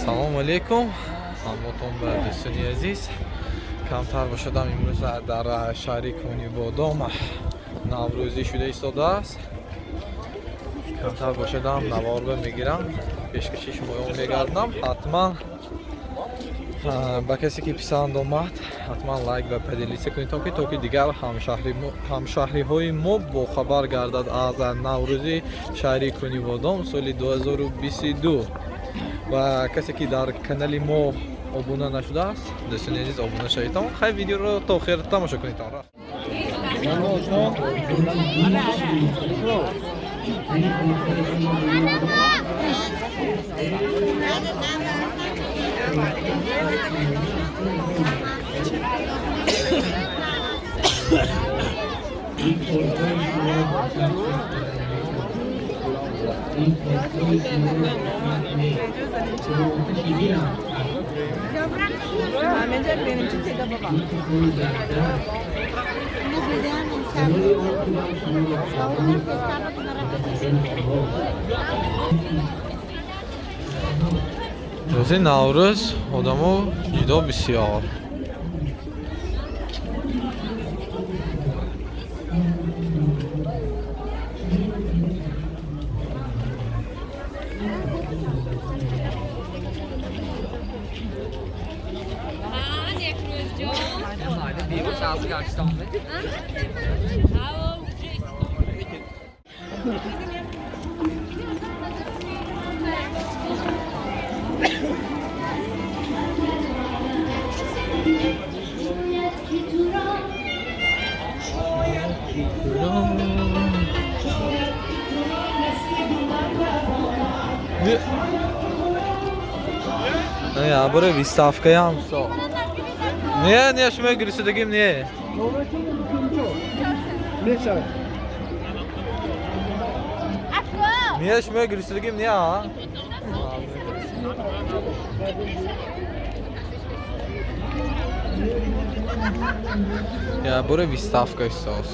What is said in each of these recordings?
Салом алейкум ҳамотон ба дӯстони азиз. Камтар бошадам, имрӯз дар шаҳри Конибодом наврӯзӣ шуда истодааст. Камтар бошадам, наворба мегирам, пешкаши шумоён мегардам. Ҳатман ба касе ки писанд омад, ҳатман лайк ва поделиться кунед, то ки дигар ҳамшаҳриҳои мо бохабар гардад аз наврӯзи шаҳри Конибодом соли 2022. Ва касе ки дар канали мо обуна нашудааст, дӯстони азиз, обуна шаведтон. Хай, видеоро то охир тамошо кунедтон. Рафт. Рӯзи Наврӯз одамо ҷудо бисёр. Я буре выставкаям со. Не, не, шумо гирисидагим не. Не, шумо гирисидагим не, а? Я буре выставка сос.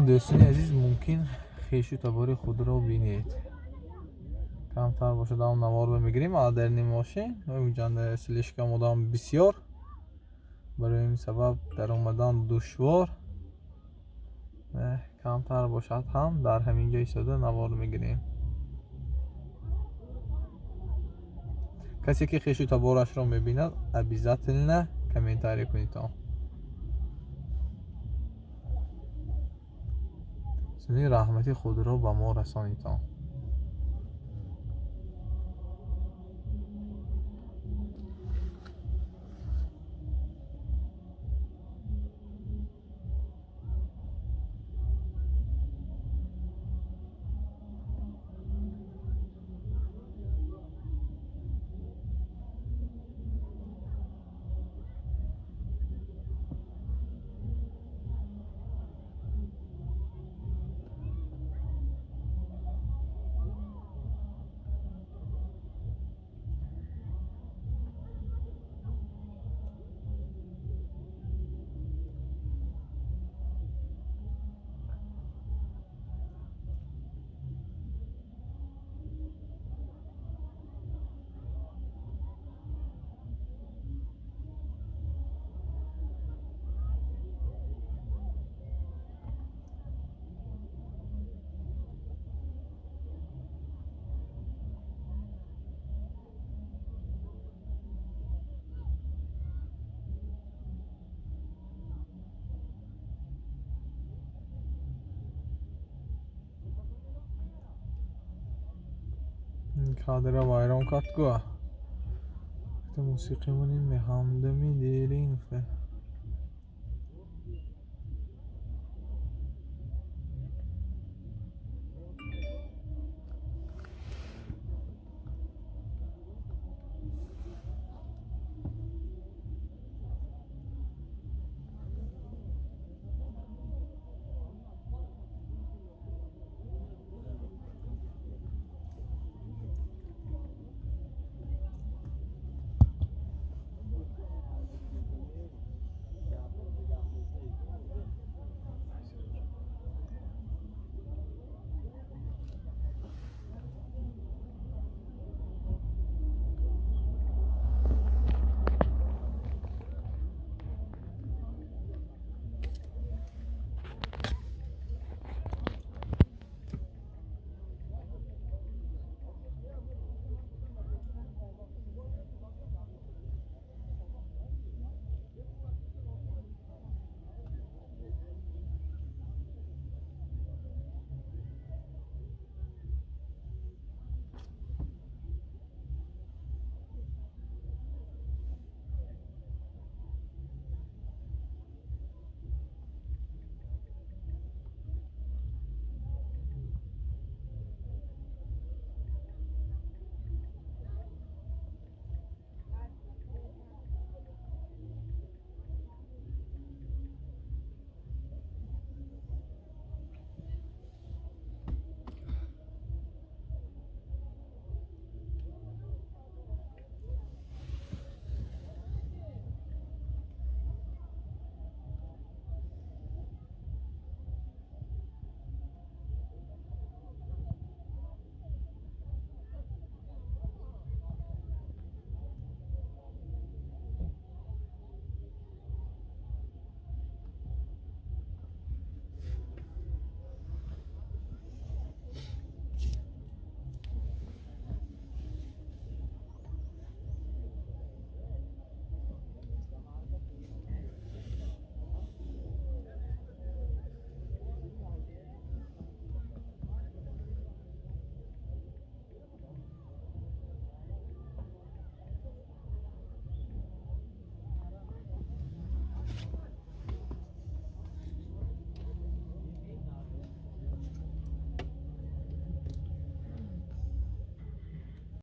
Дӯстони азиз, мумкин хешу табори худро бинед. Камтар бошад, ам наворба мегирем, а дар ин мошин ҷанда слишком одам бисёр, барои ин сабаб даромадан душвор. Камтар бошад ҳам дар ҳамин ҷо истода навор мегирем. Касе ки хешу таборашро мебинад, обязательно комментарий кунедтон. Суни раҳмати худро ба мо расонидтон. Ин кадра вайрон кард гуа. Мусиқӣ монем, ҳамдами дерин гуфта.